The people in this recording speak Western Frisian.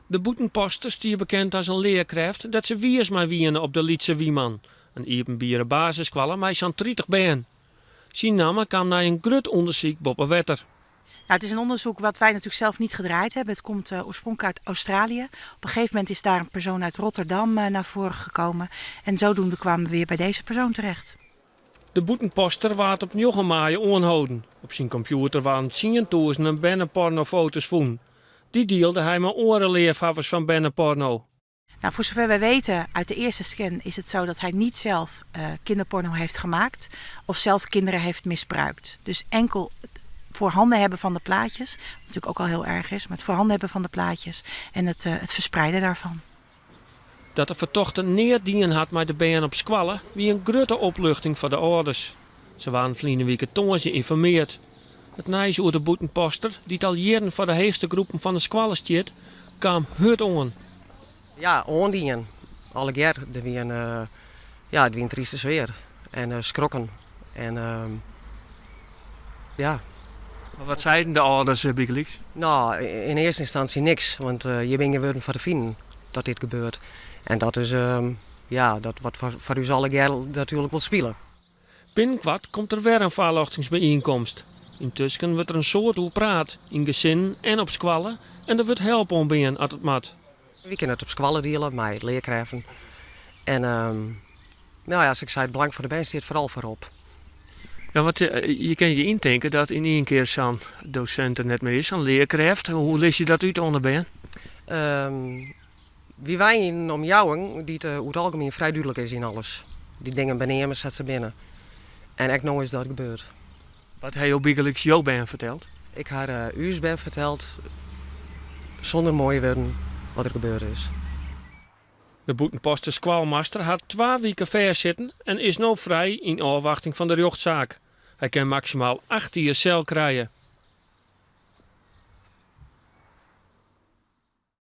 De Bûtenposter stie bekend as in learkrêft dêr't se wiis mei wiene op de Lytse Wiman, in iepenbiere basisskoalle mei sa'n 30 bern. Syn namme kaam nei in grut ûndersyk boppe wetter. Nou, het is een onderzoek wat wij natuurlijk zelf niet gedraaid hebben. Het komt oorspronkelijk uit Australië. Op een gegeven moment is daar een persoon uit Rotterdam naar voren gekomen. En zodoende kwamen we weer bij deze persoon terecht. De Bûtenposter waard op njoggen maaie oanholden. Op syn kompjûter waarden tsientûzenen bernepornofoto's fûn. Dy dielde hy mei oare leafhawwers fan berneporno. Nou, voor zover wij weten uit de eerste scan is het zo dat hij niet zelf kinderporno heeft gemaakt of zelf kinderen heeft misbruikt. Dus enkel het voorhanden hebben van de plaatjes, wat natuurlijk ook al heel erg is, maar het voorhanden hebben van de plaatjes en het verspreiden daarvan. Dat de fertochte neat dien hat mei de bern op skoalle wie in grutte opluchting foar de âlders. Se waarden ferline wike tongersdei ynformeard. It nijs oer de Bûtenposter, dy't al jierren foar de heechste groepen fan de skoalle stiet, kaam hurd oan. Ja, oandien. Allegear. Der wie in, ja, it wie in tryste sfear. En skrokken. En ja. Mar wat seiden de âlders bygelyks? No, yn earste ynstânsje niks, want hjir binne gjin wurden foar te finen dat dit gebeurt. En dat is, ja, dat wat foar ús allegear natuerlik wol spile. Binnenkoart komt der wer in foarljochtingsbyienkomst. Yntusken wurdt der in soad oer praat, yn gesinnen en op skoalle, en der wurdt help oanbean at it moat. Wy kinne it op skoalle diele mei learkrêften. En no ja, sa't ik sei, it belang fan de bern stiet foaral foarop. Ja, want je kinne je yntinke dat yn ien kear sa'n dosint der net mear is, sa'n learkrêft. Hoe lizze je dat út oan de bern? Wy wenje yn in omjouwing dy't oer it algemien frij dúdlik is yn alles. Dy dingen beneame sa't se binne. En ek no is dat gebeurd. Wat ha jo bygelyks jo bern ferteld? Ik ha ús bern ferteld, sûnder moaie wurden, wat der gebeurd is. De Bûtenposter skoalmaster hat twa wike fêstsitten en is no frij yn ôfwachting fan de rjochtsaak. Hy kin maksimaal acht jier sel krije.